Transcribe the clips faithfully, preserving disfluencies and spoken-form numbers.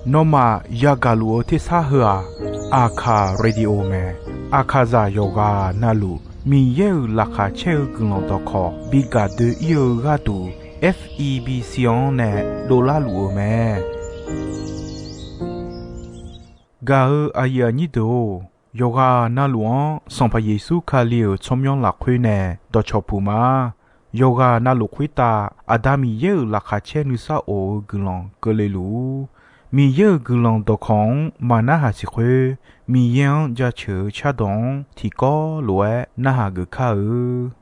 Nawmaf yagaq luf-eu tersar heu-aq, Aqkaq Radio mae. Aqkaqzaq yawqghaq navluf Miqyaer-euq laqkhaq caer-eu guiqlanq dawqkawq bi gaq doe-ir-eu gharduq, F E B C-anr nae dovlar luf-eu mae. Gaq-eu aqyuif aqnyir deuq-or, yawqghaq navluf-anr Sanqpaq Yeqsur Kali-euq tsawrmyanr lafkhoer nae dawqcawq puq ma. Yawqghaq navluf khoertav Aqda Miqyaer-euq laqkhaq caer nuisar of-eu guiqlanq keuvle luf-ur. Miqyaer-euq guiqlanq dawqkawq-anr maqnarhaq siq khoer, Miqyaer-anr jaceuq-eu cardawq-anr tiqkawv lof-aer narhaq geuf kar-eu.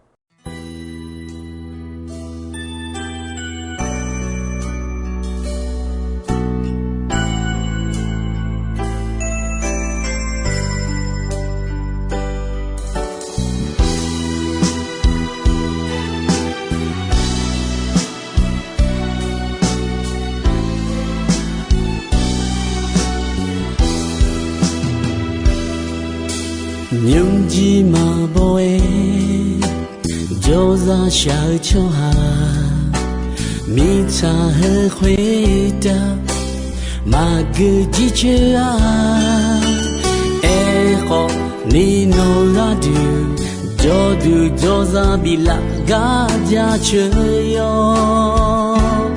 Nymrjir maqbaw-aer jawrzaq shaq-eu tsawrhaq, mirtsaq heu khoertav maqgeu jircoer-a. Aerkhawf, ni nawq gharduq jawrduq jawrzaq biflaf gar jaceuq yawr.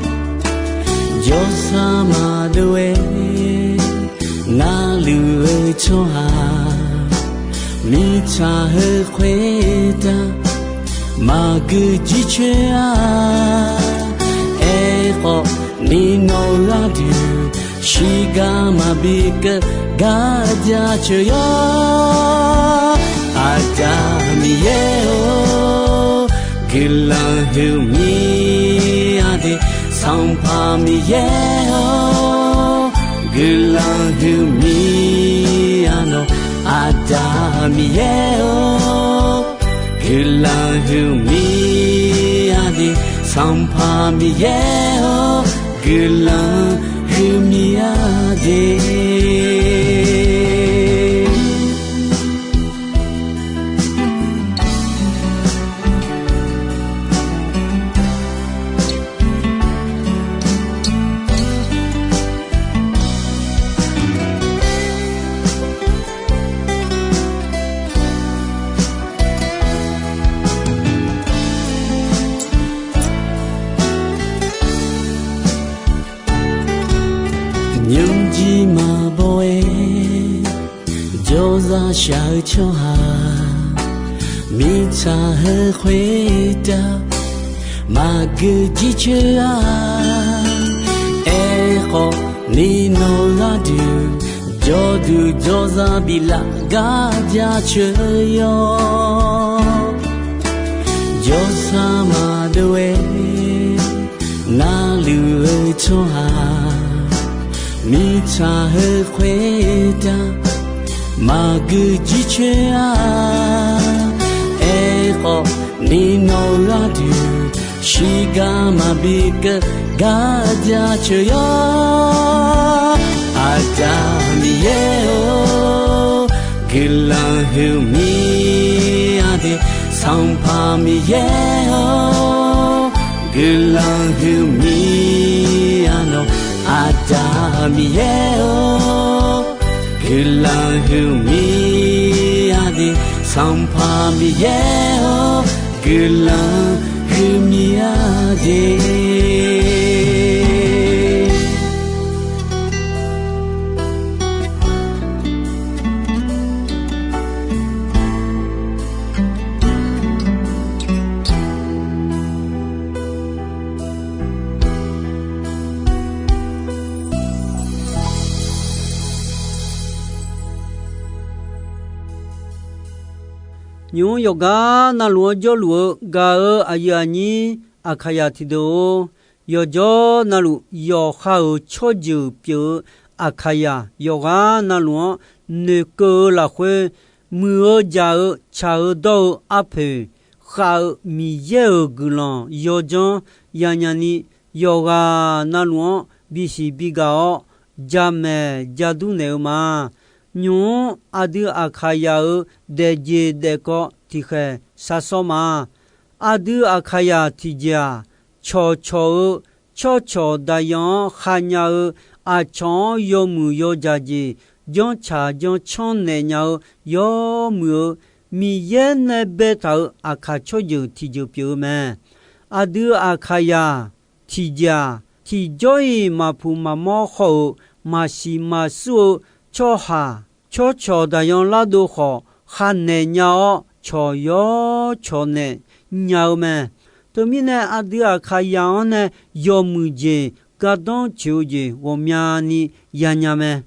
Jawrsar maqdov-aer narluf-eu tsawrhaq, mirtsaq heu khoertav maqgeu jircoer-a. Aerkhawf, ni nawq gharduq shiqgar maqbi keuv gar jaceuq yawr. Aqda Miqyaer-or, guiqlanq huiqmya de. Sanqpaq Miqyaer-or, guiqlanq huiqmya nawq. Aqda Miqyaer-or, guiqlanq huiqmya de. Sanqpaq Miqyaer-or, guiqlanq huiqmya de. Nymrjir maqbaw-aer jawrzaq shaq-eu tsawrhaq, mirtsaq heu khoertav maqgeu jircoer-a. Aerkhawf, ni nawq gharduq jawrduq jawrzaq biflaf gar jaceuq yawr. Jawrsar maqdov-aer narluf-eu tsawrhaq, mirtsaq heu khoertav maqgeu jircoer-a. Aerkhawf, ni nawq gharduq shiqgar maqbi keuv gar jaceuq yawr. Aqda Miqyaer-or, guiqlanq huiqmya de. Sanqpaq Miqyaer-or, guiqlanq huiqmya nawq. Aqda Miqyaer-or, guiqlanq huiqmya de. Sanqpaq Miqyaer-or, guiqlanq huiqmya de. Nymq-mr yawqgar navluf-anr jawrluf-eu gaq-eu aqyuif aqnyir Aqkaqyaq tiqdeuq-or, yawqjawr navluf yawqha-euq tsawrjeuq pyeuf-eu Aqkaqyaq yawqghaq navluf-anr noeqkeuv-eu lafkhoer, muiq-eu jaq-eu tsaq-eu dawr-eu arpoeq khav-eu Miqyaer-euq guiqlanq yawdzanr yanyani yawqghaq navluf-anr bisiq bigaq-awr, jamaeq jadur naeq-eu ma. Nymq-mr aqdui Aqkaqyaq-euq daefjeq daefkawv tiqkhaeq sharsawr ma. Aqdui Aqkaqyaq tiqjeq-aq, cawqcawq-eu tsawrcawq daqyan-anr khanya-eu, aqcawq-anr yawmuiq yawdzaq jeq janrtsaq janrcanr naeq nya-eu yawmuiq-eu, Miqyaer nae baetaq-euq Aqkaq tsawrjeuq tiqjeuq pyeuf-eu mae. Aqdui Aqkaqzaq tiqjeq-aq, tiqjawr-iq maqpuq maqmawr khawf-euq maqsiq maqsur-eu tsawrhaq tsawrcawq daqyan lardov khawf, khar naeq nya-awr, cawq yawr cawq naeq nya-eu mae. Teumirnae, aqdui Aqkaqzaq-anr nae yawmuiq jeq gardanr tsoeq-eu jeq ghawqmyani yanya mae.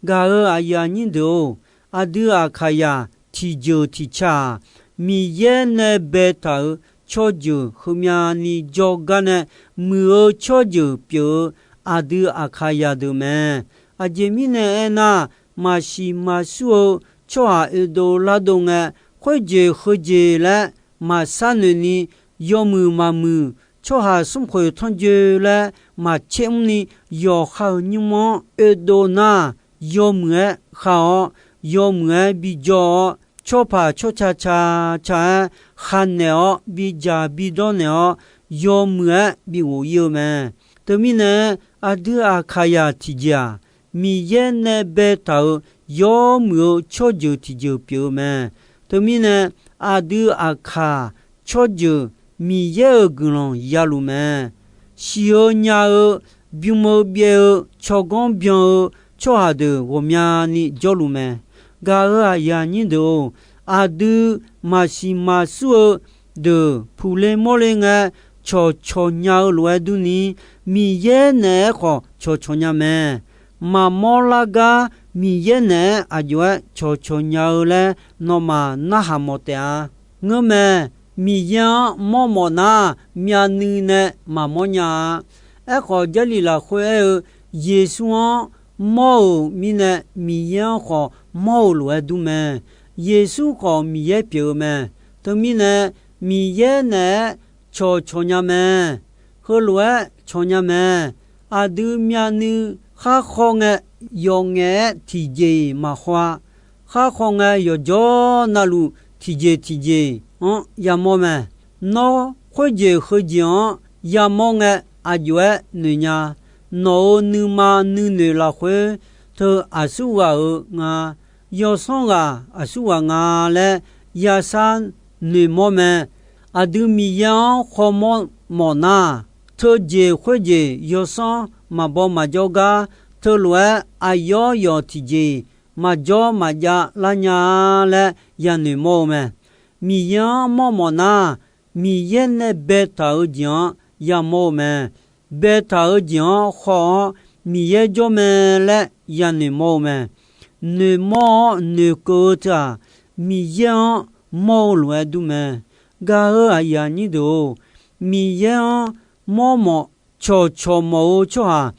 Gaq-euq aqyuif aqnyir deuq-or, aqdui Aqkaqzaq tiqjeuq tiqca-aq, Miqyaer nae baetaq-euq tsawrjeuq heumyani jawrgar nae muiq-eu tsawrjeuq pyeuf-eu aqdui Aqkaqzaq deuq mae. Aqjeq mirnae aernar, maqsiq maqsur-eu tsawrhaq oedov lardov ngae, khoerjeq heujeq laer maqshar noeqni, yawmuiq maqmuiq, tsawrhaq smrkhoeq tanrjoe laer maqtser mrni, yawqha-euq nymr-anr oedov nar, yawmuiq-aer khav-awr, yawmuiq-aer bijawr-awr, tsawrpaq tsawrca ca ca-aer khar naeq-awr, bidzaq bidawr naeq-awr, yawmuiq-aer bighof ir-eu mae. Teumirnae, aqdui Aqkaqzaq tiqjeq-aq, Miqyaer nae baetaq-euq yawmuiq-eu tsawrjeuq tiqjeuq pyeuf-eu mae. Teumirnae, aqdui Aqkaq tsawrjeuq Miqyaer-euq guiqlanq yaluf mae. Siq-eu nya-eu, bym-eu byaev-eu, tsawrganr byan-eu tsawrhaq deuq ghawqmyani jawrluf mae. Gaq-euq aqyuif aqnyir deuq-or, aqdui maqsiq maqsur-eu deuq puqle mawrle ngae, cawqcawq nya-eu lof-aer durni, Miqyaer naeq-aer khawf cawqcawq nya mae. Maqmawr lar gar Miqyaer naeq-aer aqjox-aer cawqcawq nya-eu laer nawmaf narhaq mawf taef-a. Ngeurmae, Miqyaer-anr mawrmawf nar, myavnuiv nae maqmawr nya-a. Aerkhawf, Jarlif lafkhoer aer-eu, Yeqsur-anr mawr-euq mirnae, Miqyaer-anr khawf mawr-euq lof-aer dur mae. Yeqsur khawf Miqyaer pyeuf-eu mae. Teumirnae, Miqyaer naeq-aer cawqcawq nya mae. Heulof-aer cawq nya mae. Aqdui myavnuiv khar khaw ngae, yawf ngaef-aer tiqjeq-iq maqkhaw-a. Khar khaw ngae, yawqjawr navluf tiqjeq tiqjeq-anr yamawr mae. Nawr khoerjeq heujeq-anr yamawr ngae, aqjox-aer noeq nya. Nawq-euq nuima nuinoeq lafkhoer teu aqsurghaq-euq nga, yawsanr ghaq aqsurghaq nga laer yashar noeqmawr mae. Aqdui Miqyaer-anr khawmawr mawf nar, teujeq khoerjeq yawsanr maqbaw maqjawr gar, teulof-aer aqyawf yawq tiqjeq-iq maqjawr maqjav lar nya-a laer yanoeq mawr-eu mae. Miqyaer-anr mawrmawf nar, Miqyaer nae baetaq-eu jeq-anr yamawr-eu mae. Baetaq-eu jeq-anr khawf-awr, Miqyaer jawr mae laer yanoeq mawr-eu mae. Noeqmawr-awr noeqkeuv-eu teu-aq, Miqyaer-anr mawr-eu lof-aer dur mae. Gaq-euq aqyuif aqnyir deuq-or, Miqyaer-anr mawrmawf cawqcawq mawf-eu tsawrhaq,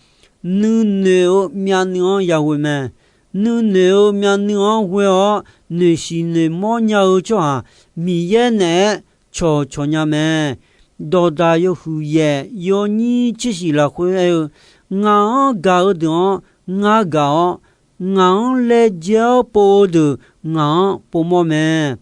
nuinoeq-eu myavnuiv-anr yaghoe mae. Nuinoeq-eu myavnuiv-anr ghoe-awr noeqshiq noeqmawr nya-eu tsawrhaq, Miqyaer naeq-aer cawqcawq nya mae. Dawqdaq yawhuiq yaef yawnyir tsershif lafkhoer aer-eu, Ngaq-anr gaq-eu deuq-anr ngar gaq-awr, ngaq-anr laejae-awr pov-eu deuq ngaq-anr povmawr mae.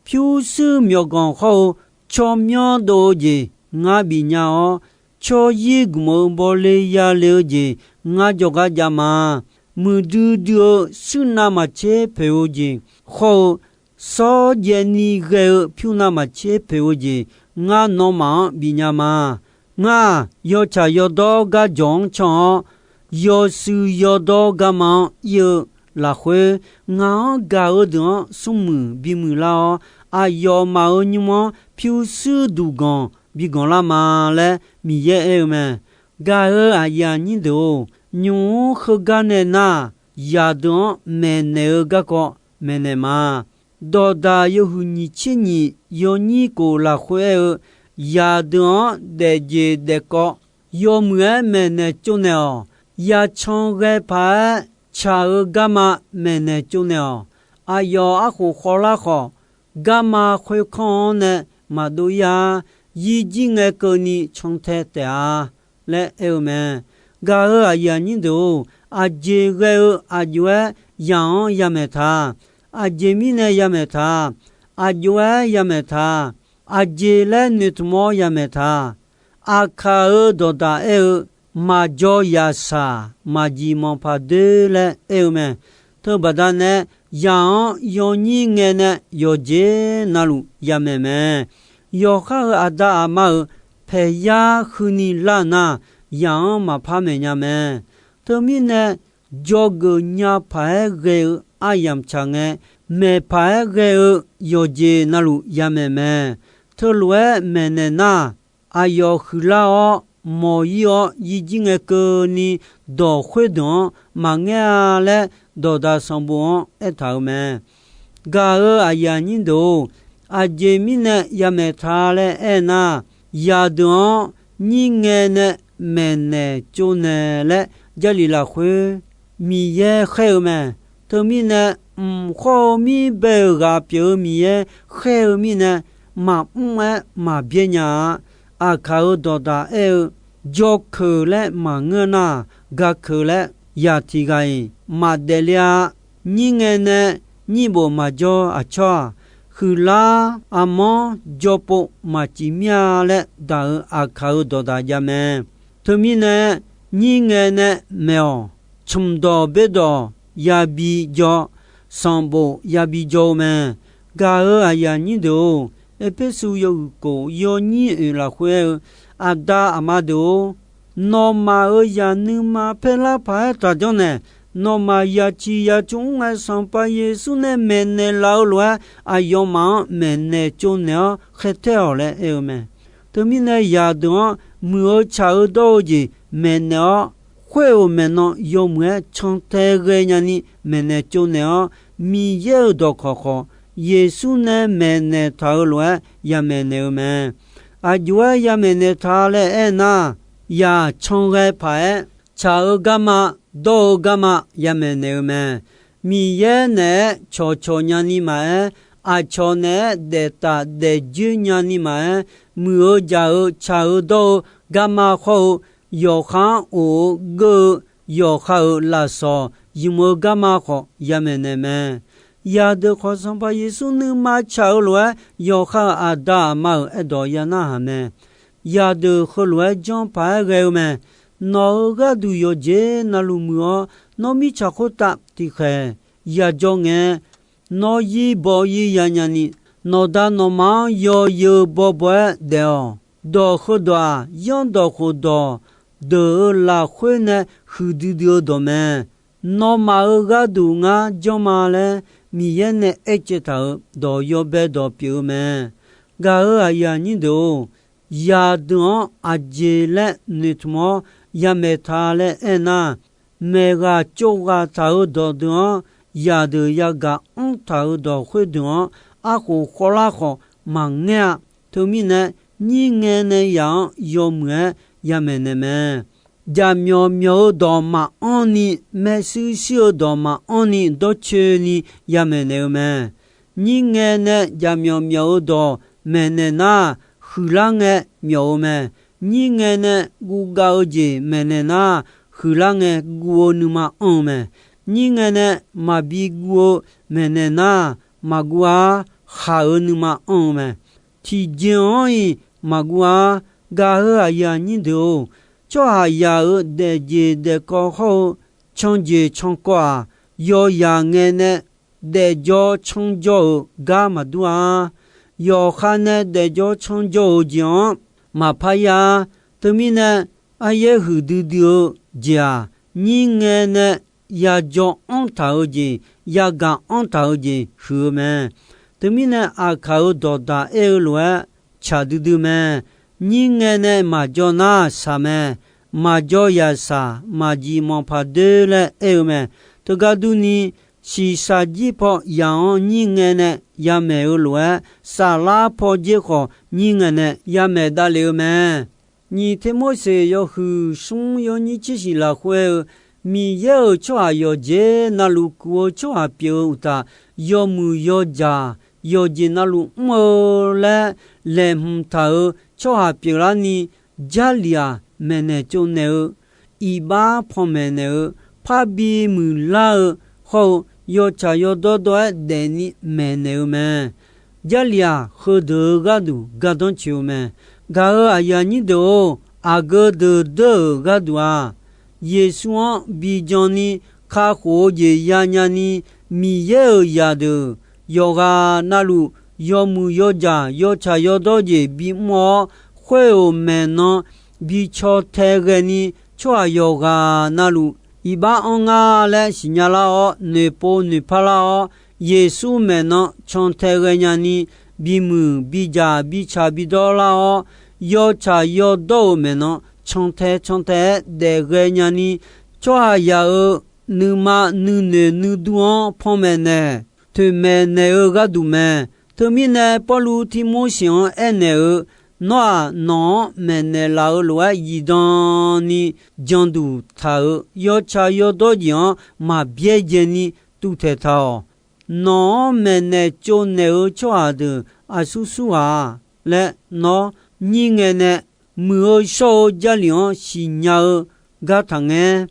Pyurshuir myawqganq khawr-eu tsawrmyanr dov-eu jeq ngar bifnya-awr, tsawryir gmq-eu bawle yale-eu jeq ngar jawrgar jav ma. Muiqdui dui-eu shuir navmaqtser poeq-eu jeq khawr-eu, sawr jaev ni ghae-eu pyur navmaqtser poeq-eu jeq ngar nawmaf-anr bifnya ma. Ngar-aq, yawtsaq yawdawr garjawq-anr can-awr, yawshuif yawdawr garma-anr ir-eu lafkhoer, ngaq-anr gaq-eu deuq-anr smrmuiq bimuiq lar-awr, aqyawfmaf-euq nymr-anr pyurshuir duqganq biganq lar ma laer Miqyaer aer-eu mae. Gaq-euq aqyuif aqnyir deuq-or, nymq-mr heugar nae nar, zaqdeuq-anr maeqnaeq-eu garkawv maeqnaeq ma. Dawqdaq yawhuiq nyiq tser nyiq yawnyir kof lafkhoer aer-eu, zaqdeuq-anr daefjeq daefkawv, yawmuiq-aer maeqnaeq tsovnaeq-awq. Yacan ghae paq-aer tsaq-eu garma maeqnaeq tsovnaeq-awq. Aqyawf arkhof khawvlar khawf, garma khoerkanr-anr nae maqdov ir-a. Yirjir ngae keuvni cantae taef-a laer aer-eu mae. Gaq-euq aqyuif aqnyir deuq-or, aqjeq ghae-eu aqjox-aer zaq-anr yamaeq ta. Aqjeq mirnae yamaeq ta. Aqjox-aer yamaeq ta. Aqjeq laer noeqtmq-awr yamaeq ta. Aqkaq-euq dawqdaq aer-eu, maqjaw yaqsaq maqjiq manqpaq doer laer aer-eu mae. Teubaqda nae, yaq-anr yawnyir ngae nae yawqjeq navluf yamaeq mae. Yawqha-euq aqda aqma-euq paeqyar huini lar nar, yaq-anr maqpar maeq nya mae. Teumirnae, dzawgeuf nya paq-aer ghae-eu aryamq tsaq ngae, maeq paq-aer ghae-eu yawqjeq navluf yamaeq mae. Teulof-aer maeqnaeq nar, aqyawf huiqlar-awr mawq-ir-awr yir jir ngae keuvni, dawq khoerdeuq-anr maqngaer-a laer, dawqdaq sanqbof-anr aertaq-euq mae. Gaq-euq aqyuif aqnyir deuq-or, aqjeq mirnae yamaeq ta laer aernar, yaqdeuq-anr nyir ngae nae maeqnaeq tsovnaeq laer Jarlif lafkhoer Miqyaer khaer-eu mae. Teumirnae, mq khawr-eu mir bae-euq ghaq pyeuf-eu Miqyaer khaer-eu mirnae, maqmr-aer maqbyaer nya-a. Aqkaq-euq dawqdaq aer-eu, jawrkeuq laer maqngeur nar, gakeuq laer yaq tiq ghaq-iq maqdaef le-a. Nyir ngae nae nyir bof maqjawr aqcawq-aq, huiqlar armanr jawrpov maqcif mir-a laer daq-euq Aqkaq-euq dawqdaq jav mae. Teumirnae, nyir ngae nae maeq-awq. Cmqdawq berdawq yabi jaw, sanqbof yabi jaw-eu mae. Gaq-euq aqyuif aqnyir deuq-or, Erpersu yawhuiq kof yawnyir oeq lafkhoer aer-eu, aqda aqma deuq-or, nawmaf-euq zaq nuima paerlar paq-aer taqjanr naeq. Nawmaf yaciq yacu mr ngae, Sanqpaq Yeqsur nae maeqnaeq laf-eu lof-aer, aqyawfmaf-anr maeqnaeq tsovnaeq-awr khaertaer-awq laer aer-eu mae. Teumirnae, yaqdeuq-anr muiq-eu tsaq-eu dawr-eu jeq maeqnaeq-awr, khoer-euq maeqnan yawmuiq-aer cantae ghae nyani maeqnaeq tsovnaeq-awr, Miqyaer-euq dawqkawq khawf, Yeqsur nae maeqnaeq taq-eu lof-aer yamaeq naeq-eu mae. Aqjox-aer yamaeq naeq ta laer aernar, yaq can ghae paq-aer, tsaq-eu garma, dawr-eu garma yamaeq naeq-eu mae. Miqyaer naeq-aer cawqcawq nyani maqaer, aqcawq naeq-aer daef taf daef joer nyani maqaer, muiq-eu jaq-eu tsaq-eu dawr-eu garma khawr-eu, yawqha-anr of-eu geur-eu, yawqha-euq lafsawq ymq-eu garma khawf yamaeq naeq mae. Yaqdeuq khawf, Sanqpaq Yeqsur nuima tsaq-eu lof-aer, yawqha-euq aqda aqma-euq aerdawq ya narhaq mae. Yaqdeuq heulof-aer janr paq-aer ghae-eu mae. Nawq-euq gharduq yawqjeq navluf muiq-awr, nawr mirtsaq khoertav tiqkhaeq yajawr ngae, nawr yir baw yir yanya ni, nawqda nawqma-anr yawzeu bawbaw-aer daef-awq. Dawq heudawq-aq, Zanrdawq khofdawq deuq-euq lafkhoer nae huiqdui dui-eu dawq mae. Nawmaf-euq gharduq ngar janr ma laer, Miqyaer nae aercaev taq-euq dawq yawbae dawq pyeuf-eu mae. Gaq-euq aqyuif aqnyir deuq-or, yaqdeuq-anr aqjeq laer noeqtmq-awr yamaeq ta laer aernar, maeqghaq tsovghaq taq-euq dawqdeuq-anr, yaqdeuq yagaq anr taq-euq dawq khoerdeuq-anr, arkhof khawvlar khawf maqngaer-a. Teumirnae, nyir ngae nae yaq-anr yawmuiq-aer yamaeq naeq mae. Jaqmyawf myawf-eu dawq maqanr ni, maershuir shuir-eu dawq maqanr ni, dawrcoeni yamaeq naeq-eu mae. Nyir ngae nae jaqmyawf myawf-eu dawq maeqnaeq nar, huiqlar ngae myawf-eu mae. Nyir ngae nae guvgav-eu jeq maeqnaeq nar, huiqlar ngae guv-eu nuima anr-eu mae. Nyir ngae nae maqbi guv-eu maeqnaeq nar, maqguv-ar, khaq-eu nuima anr-eu mae. Tiqjeq-anr-iq maqguv-ar. Gaq-euq aqyuif aqnyir deuq-or, tsawrhaqzaq-euq daefjeq daefkawv hawr-eu canjeq cankawv-aq, yawzaq ngae nae daefjawr canjawr-euq gar maqdur-a. Yawqha nae daefjawr canjawr-euq jeq-anr maqpar ya-a. Teumirnae, aryaer huiqdui dui-eu jeq-aq, nyir ngae nae yajawr anr taq-eu jeq, yagaq anr taq-eu jeq huiq-eu mae. Teumirnae, aqkaq-euq dawqdaq aer-eu lof-aer tsaq duidui mae. Nyir ngae nae maqjawr nar shaq mae. Maqjawr yaq shaq, maqjif manqpaq doer laer aer-eu mae. Teugar durni, shiqshaq jir paw yaq-anr nyir ngae nae yamaeq-eu lof-aer, saflar paw dzer khawf nyir ngae nae yamaeq davlef-eu mae. Nyiq Termorseq yawhuiq smr yawnyir tser shiq lafkhoer-eu, Miqyaer-euq tsawrhaq yawqjeq navluf kuq-eu tsawrhaq pyeuf-eu uqtaf, yawmuiq yawjaq, yawqjeq navluf mr-eu laer laeqhmq taq-euq tsawrhaq pyeuflarni, Jarlif-aq, maeqnaeq tsovnaeq-eu, iqbax panmaeq naeq-eu, parbi muiqlar-eu hawr-eu, yawtsaq yawdawr dawr-aer daefni maeqnaeq-eu mae. Jarlif-aq, heudeuq-euq gharduq gardanr coeq-eu mae. Gaq-euq aqyuif aqnyir deuq-or, aqgeu deuq deur-euq gharduq-aq, Yeqsur-anr bijan ni kakhof-eu jeq yanya ni, Miqyaer-euq zaqdeuq yawqghaq navluf yawmuiq yawdzaq yawtsaq yawdawr jeq bimr-awr, khoer-euq maeqnan bi caw tae ghae ni, tsawrhaq yawqghaq navluf iqbax anr nga laer siqnya lar-awr, noeqpov noeqpar lar-awr, Yeqsur maeqnan can tae ghaenya ni, bimuiq bidzaq bitsaq bidawr lar-awr, yawtsaq yawdawr-euq maeqnan can tae can tae-aer daef ghaenya ni, tsawrhaqzaq-euq nuima nuinoeq nuidur-anr panmaeq naeq, toeqmaeq naeq-eu gharduq mae. Teumirnae, Pawrluv Tirmorseq-anr aernaeq-eu, Nawr-aq, nawq-anr maeqnaeq laf-eu lof-aer zifdan ni janduq taq-euq yawtsaq yawdawr jeq-anr maq byaerdzae ni tuvtaeq taq-awq. Nawq-anr maeqnaeq tsovnaeq-eu tsawrhaq deuq aqsur sur ghaq laer nawr nyir ngae nae muiq-eu shawr-eu Jarlif-anr siqnya-eu gar taqngaer.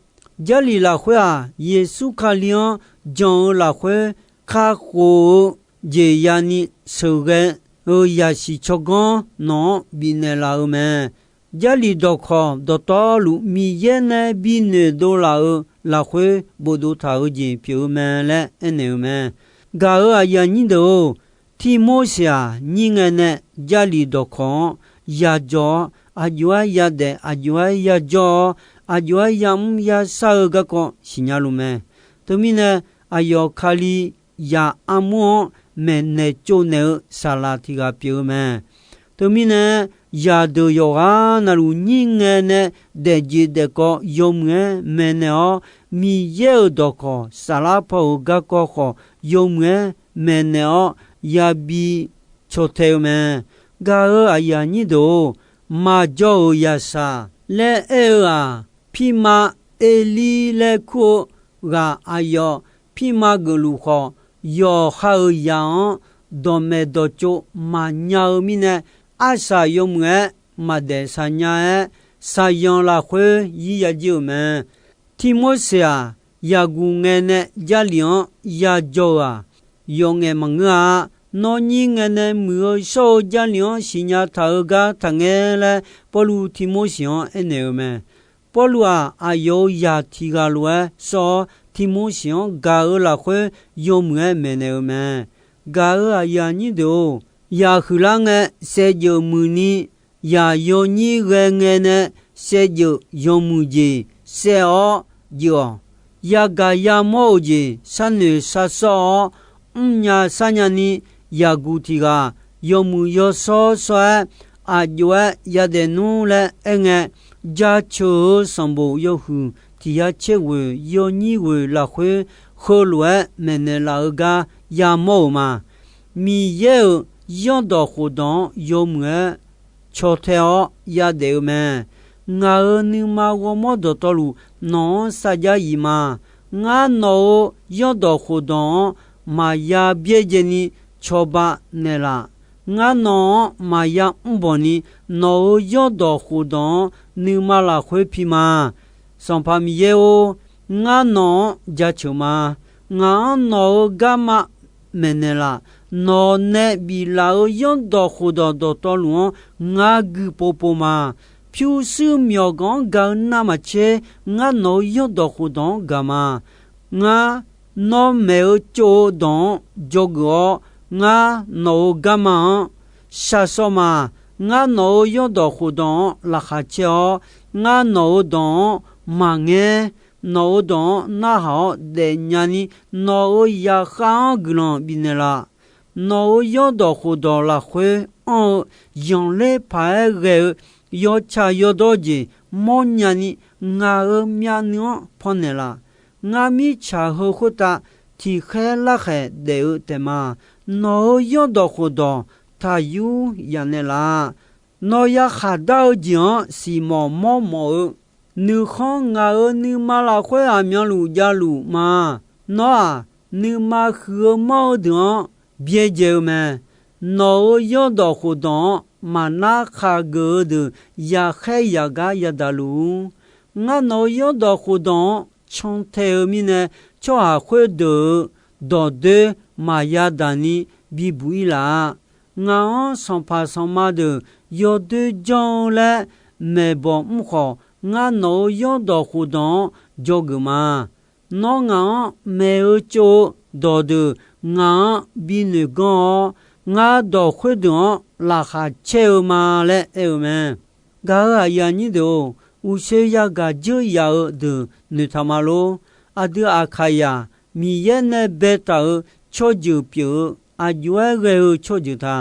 Jarlif lafkhoer-aq, Yeqsur Kali-anr jan-eu lafkhoer kakhof-eu jeq yani sheuqghae-eu zaqsiq tsawrganr nawq-anr bifnaeq laf-eu mae. Jarlif dawqkawq dawqtawvluf Miqyaer nae bi noeqdov laf-eu lafkhoer bofdov taq-eu jeq pyeuf-eu mae laer aernaeq-eu mae. Gaq-euq aqyuif aqnyir deuq-or, Tirmorseq-aq, nyir ngae nae Jarlif dawqkawq-anr yajawr-awr, aqjox-aer yadaef, aqjox-aer yajawr-awr, aqjox-aer yamr yashar-eu garkawv siqnya luf mae. Teumirnae, aqyawf Kali zaq armur-anr maeqnaeq tsovnaeq-eu saqlaq tiq ghaq pyeuf-eu mae. Teumirnae, zaqdeuq yawqghaq navluf nyir ngae nae daefjeq daefkawv yawmuiq-aer maeqnaeq-awr, Miqyaer-euq dawqkawq saflar paw-euq garkawv khawf yawmuiq-aer maeqnaeq-awr yabi caw tae-eu mae. Gaq-euq aqyuif aqnyir deuq-or, maqjawr-euq yaqsaq laer aer-eu-aq, pirma Erlir laer kur-eu ghaq aqyawf pirma geufluf khawf, yawqha-euq zaq-anr dawqmaeq dawqtsov maqnya-eu mirnae, arsaq yawmuiq-aer maqdaef saqnya-aer, saqyanq lafkhoer yir yajir-euq mae. Tirmorseq-aq, Yaqguq ngae nae Jarlif-anr yajawr-eu-aq, yawf ngaef maqngeur-a. Nawr nyir ngae nae muiq-eu shawr-eu Jarlif-anr siqnya taq-eu gar taqngaer laer, Pawrluv Tirmorseq-anr aernaeq-eu mae. Pawrluv-aq, aqyawf-euq zaq tiq ghaq lof-aer sawr-awr, Tirmorseq-anr gaq-eu lafkhoer yawmuiq-aer maeqnaeq-eu mae. Gaq-euq aqyuif aqnyir deuq-or, yaqhuiq lar ngae saevdzeuf muiqni, yaq yawnyir ghae ngae nae saevdzeuf yawmuiq jeq saev-awr jeuf-awq. Yagaq yamawr-euq jeq sharnoeq sharsawr-awr, mrnya sharnya ni, yaqguq tiq ghaq yawmuiq yawshawr shawr-aer, aqjox-aer yadaef nmr laer aerngae, jaceuq-eu sanqbof yawhuiq tiq ya tser ghoeq yawnyir ghoeq lafkhoer, heulof-aer maeqnaeq laf-eu gar yamawr-euq ma. Miqyaer-euq zanrdawq khofdawq-anr yawmuiq-aer caw tae-awr yadaef-eu mae. Ngaq-euq nuima ghawrmawr dawqtawvluf nawq-anr sarjax yif ma. Ngar nawq-euq zanrdawq khofdawq-anr maqya byaerdzae ni cawba naeqlaf. Ngar nawq-anr maqya mrbawq ni, nawq-euq zanrdawq khofdawq-anr nuima lafkhoer pi ma. Sanqpaq Miqyaer-or, ngar nawq-anr jaceuq ma. Ngaq-anr nawq-euq garma maeqnaeq laf. Nawq nae biflaf-euq zanrdawq khofdawq dawqtawvluf-anr ngar guiqpov pov ma. Pyurshuir myawqganq-anr gaq-eu navmaqtser, ngar nawq-euq zanrdawq khofdawq-anr gaq ma. Ngar nawr maeq-eu tsov-eu dawq-anr dzawgeuf-awr, ngar nawq-euq garma-anr shaqshawr ma. Ngar nawq-euq zanrdawq khofdawq-anr laqkhaq caer-awr, ngar nawq-euq dawq-anr maqngaer. Nawq-euq dawq-anr narhaq-awr daefnya ni, nawq-euq zaqkhav-anr guiqlanq bifnaeq laf. Nawq-euq zanrdawq khofdawq lafkhoer anr-eu zanqler paq-aer ghae-eu yawtsaq yawdawr jeq mawrnya ni, ngaq-euq myavnuiv-anr pannaeq laf. Ngar mirtsaq heu khoertav tiqkhaer larkhaeq daef-eu taef ma. Nawq-euq zanrdawq khofdawq taqyur yanaeq laf. Nawq ya khaqdar-eu jeq-anr siqmawf mawrmawf-eu nuikhanr ngaq-euq nuima lafkhoer aqmyanluf javluf ma. Nawr-aq, nuima huiq-eu manr-eu deuq-anr byaerdzae-eu mae. Nawq-euq zanrdawq khofdawq-anr maqnar khaqgeuf-eu deuq yaqkhaer yaqgar yadaq luf-ur. Ngar nawq-euq zanrdawq khofdawq-anr cantae-eu mirnae, tsawrhaq khoerdeuq-euq dawqdoer maqya daq ni bibuq-ir laf-a. Ngaq-anr sanqpaq sanqma deuq yawdoer janr-eu laer maeqbawq mr khawf, ngar nawq-euq yawrdawq khofdawq-anr dzawgeuf ma. Nawr ngaq-anr maeq-eu tsov-eu dawqdeuq ngaq-anr binoeq ganr-awr, ngar dawq khoerdeuq-anr laqkhaq caer-eu ma laer aer-eu mae. Gaq-euq aqyuif aqnyir deuq-or, uqshoe yagaq dzeur yaf-eu deuq noeqtaq ma lor. Aqdui Aqkaqyaq, Miqyaer nae baetaq-euq tsawrjeuq pyeuf-eu aqjox-aer ghae-eu tsawrjeuq ta.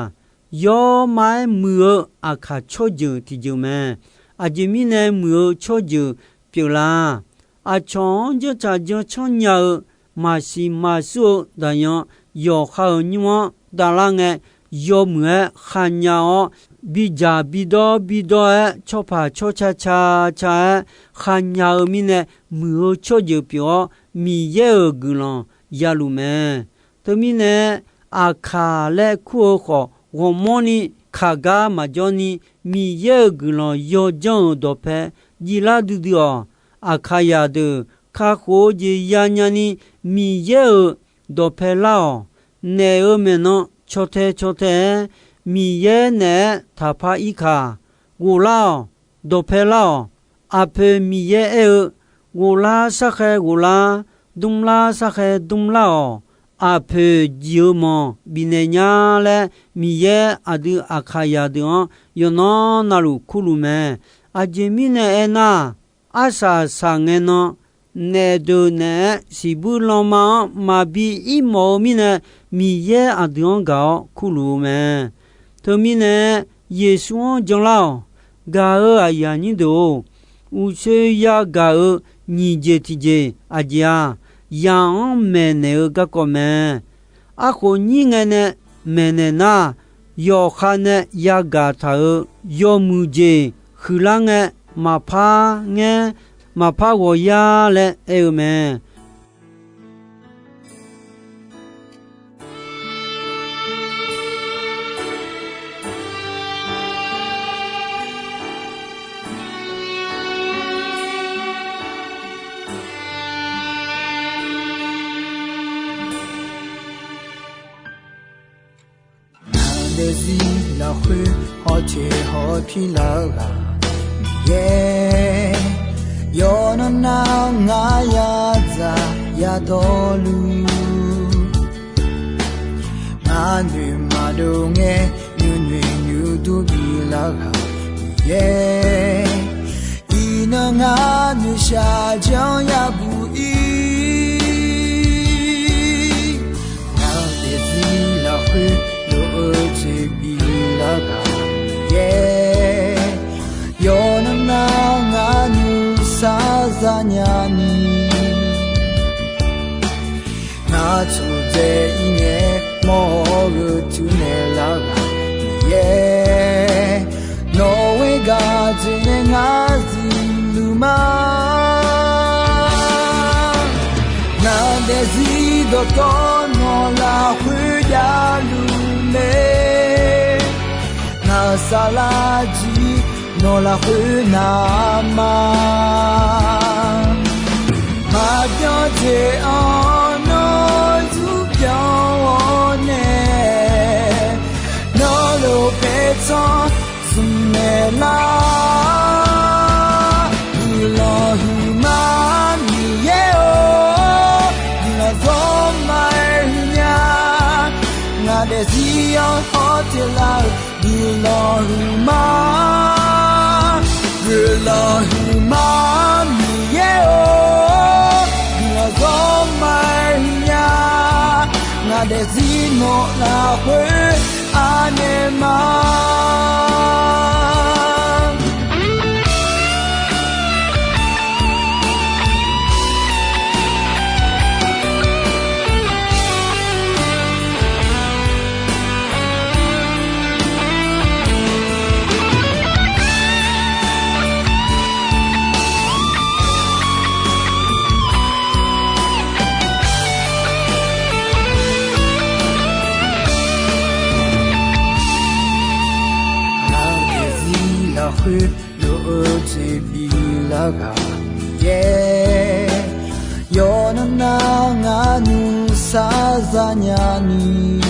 Yawr ma-aer muiq-eu Aqkaq tsawrjeuq tiqjeuq mae. Aqjeq mirnae muiq-eu tsawrjeuq pyeuflar. Aqcawq-anr janrtsaq janrcanr nya-eu maqsiq maqsur-eu daqyan yawqha-euq nymr-anr davlar ngae, yawmuiq-aer khanya-awr, bidzaq bidawr bidawr-aer tsawrpaq tsawrca ca ca-aer khanya-eu mirnae, muiq-eu tsawrjeuq pyeuf-awr, Miqyaer-euq guiqlanq yaluf mae. Teumirnae, Aqkaq laer kur-eu khawf, ghawqmanrni kaq gar maqjawr ni, Miqyaer-euq guiqlanq yawjanr-euq dawqpae jiflar duidui-awq. Aqkaqyaq deuq kakhof-eu jeq yanya ni, Miqyaer-euq dawqpae lar-awq. Naef-euq maeqnan caw tae caw tae-aer, Miqyaer naeq-aer taqpar ir kaq. Ghoflar-awq. Dawqpae lar-awq. Aqpoeq Miqyaer aer-eu, ghoflar sarkhae ghoflar, dmrlar sarkhae dmrlar-awq. Aqpoeq jeq-eu manq bifnaeq nya laer, Miqyaer aqdui Aqkaqyaq deuq-anr yawqnan navluf kurluf mae. Aqjeq mirnae aernar, arsaq saqngae nan, naef deuq naeq-aer siqbuir lanma-anr maqbi ir mawf-eu mirnae, Miqyaer aqdui-anr gaq-awr kurluf-eu mae. Teumirnae, Yeqsur-anr janlar-awq. Gaq-euq aqyuif aqnyir deuq-or, uqshoe yagaq-euq nyiq jeq tiqjeq aqjeq-aq, yaq-anr maeqnaeq-eu garkawv mae. Arkhof nyir ngae nae maeqnaeq nar, yawqha nae yagaq taq-euq yawmuiq jeq huiqlar ngae, maqpar ngaer, maqpar ghawqyar laer aer-eu mae. Ngaq daefzir lafkhoer hawteq hawpir lar-eu ghaq Miqyaer, yawqnan nar-awr ngar yadzaq yadawrluf, ngar noeq maqdov ngae nuinoeq nuidur bilar ghaq Miqyaer, iqnan ngar noeqshaq janr yabuq ir. Ngaq daefzir lafkhoer lof-eu jeq bilar ghaq Miqyaer, yawqnan nar ngar nuisar zanya ni, ngar tsawqdzae ir ngae mawr-eu tuinaeq lar ghaq Miqyaer, nawq-euq gaq jeq nae ngar zuiqluf ma. Ngaq daefzir dawqtawvluf nawq lafkhoer javluf mae. Ngaq saflar jir nawq lafkhoer navma, maqbyan jeq-anr nawr zurbyan-awr nae, nawr lof paertsanr smq naeq lar. Guiqlanq huiqma Miqyaer-or, guiqlanq zawr ma-aer huiqnya. Ngaq daefzir-anr hawteq lar-euq guiqlanq huiqma, guiqlanq huiqma Miqyaer-or, guiqlanq zawr ma-aer huiqnya. Ngaq daefzir nawq lafkhoer anaeq ma. Ngaq daefzir lafkhoer lof-eu jeq bilar ghaq Miqyaer, yawqnan nar ngar nuisar zanya ni,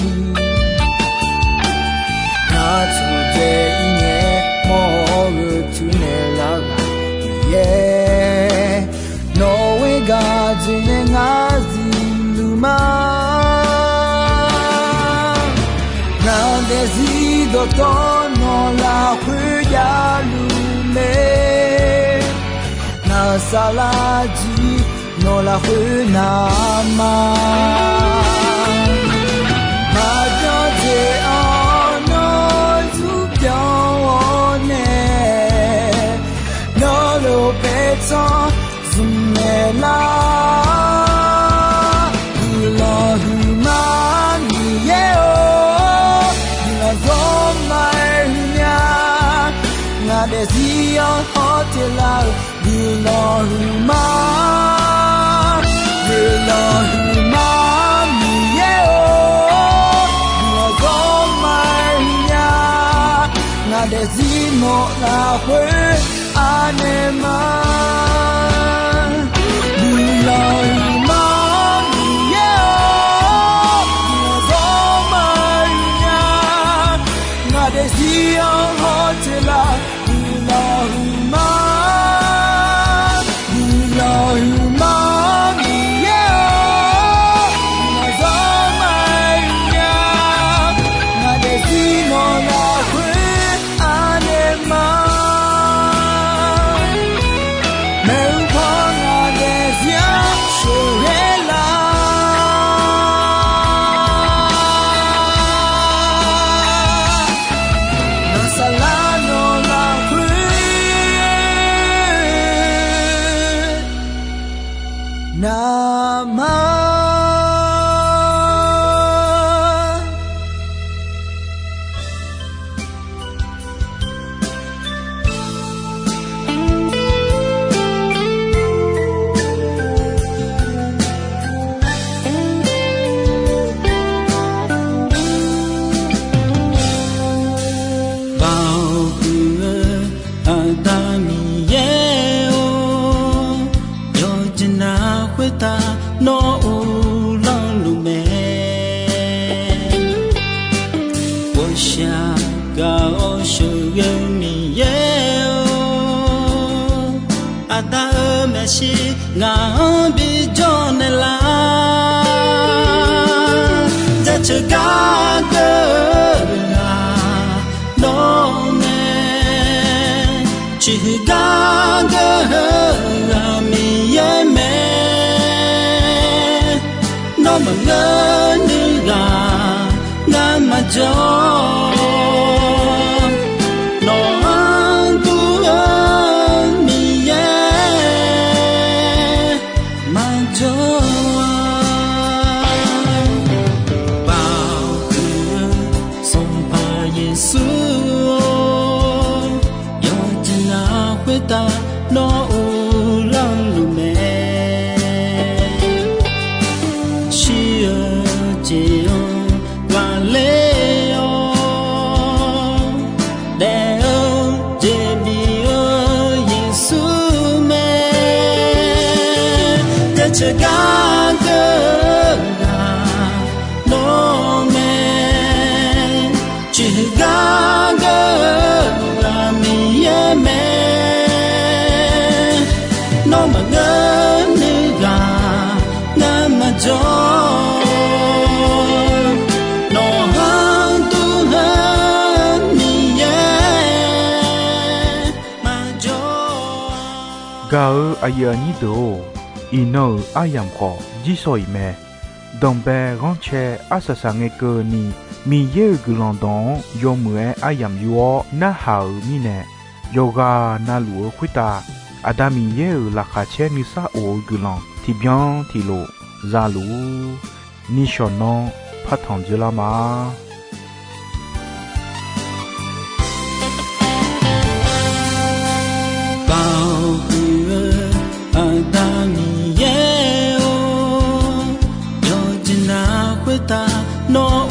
Dawr nawq lafkhoer javluf mae. Ngaq saflar jir nawq lafkhoer navma. Maqbyan jeq-anr nawr zmrbyan-awr nae, nawr lof paertsanr zmqmaeq lar. Guiqlanq huiqma Miqyaer-or, guiqlanq zawrma-aer huiqnya. Ngaq daefzir-anr hawteq lar-euq guiqlanq huiqma. Guiqlanq huiqma Miqyaer-or, guiqlanq zawrma-aer huiqnya. Ngaq daefzir nawq lafkhoer anaeq ma. Guiqlanq huiqma Miqyaer-or, guiqlanq zawrma-aer huiqnya. Ngaq daefzir-anr hawteq lar guiqlanq huiqma. Guiqlanq huiqma Miqyaer-or, guiqlanq zawrma-aer huiqnya. Ngaq daefzir nawq lafkhoer anaeq ma. Maeqhu paw ngaq daefzir-anr sheuqghae lar. Ngaq saflar nawq lafkhoer navma. Baoq huiq-eu Aqda Miqyaer-or, yawqjeq navluf khoertav nawr uvlanr luf mae. Ghawqshaq gaq-awr sheuqghae-eu Miqyaer-or, Aqda-euq maeqshi ngaq-anr bijawr naeqlaf. Jaceuq gar geur-eu ghaq nawr mae. Ciqhuiq gar geur-eu ghaq Miqyaer mae. Nawr maqngeur nuiv ghaq ngar maqjawr. Nawq-anr dur-eu Miqyaer maqjawr-a. Baoq huiq-eu Sanqpaq Yeqsur-or, yawqjeq navluf khoertav nawr uvlanr luf mae. Shir-eu jeq-anr ghaqler-awr, daef-eu jeq bif-eu Yeqsur mae. Jaceuq gar geur-eu ghaq nawr mae. Ciqhuiq gar geur-eu ghaq Miqyaer mae. Nawr maqngeur nuiv ghaq ngar maqjawr. Nawq-anr dur-eu Miqyaer maqjawr. Gaq-eu aqyuif aqnyir deuq-or, iqnan-euq aryamq khawf jirshaw-iq mae. Danqbae ghanrcae arsaq saq ngae keuvni, Miqyaer-euq guiqlanq dawq-anr yawmuiq-aer aryamq yur-awr narhaq-euq mirnae, yawqghaq navluf-eu khoertav Aqda Miqyaer-euq laqkhaq caer nuisar of-eu guiqlanq tiqbyan tiqlof za luf-ur. Nishawq nanr partanq dzeurlar ma. Baoq huiq-eu Aqda Miqyaer-or, yawqjeq navluf khoertav nawr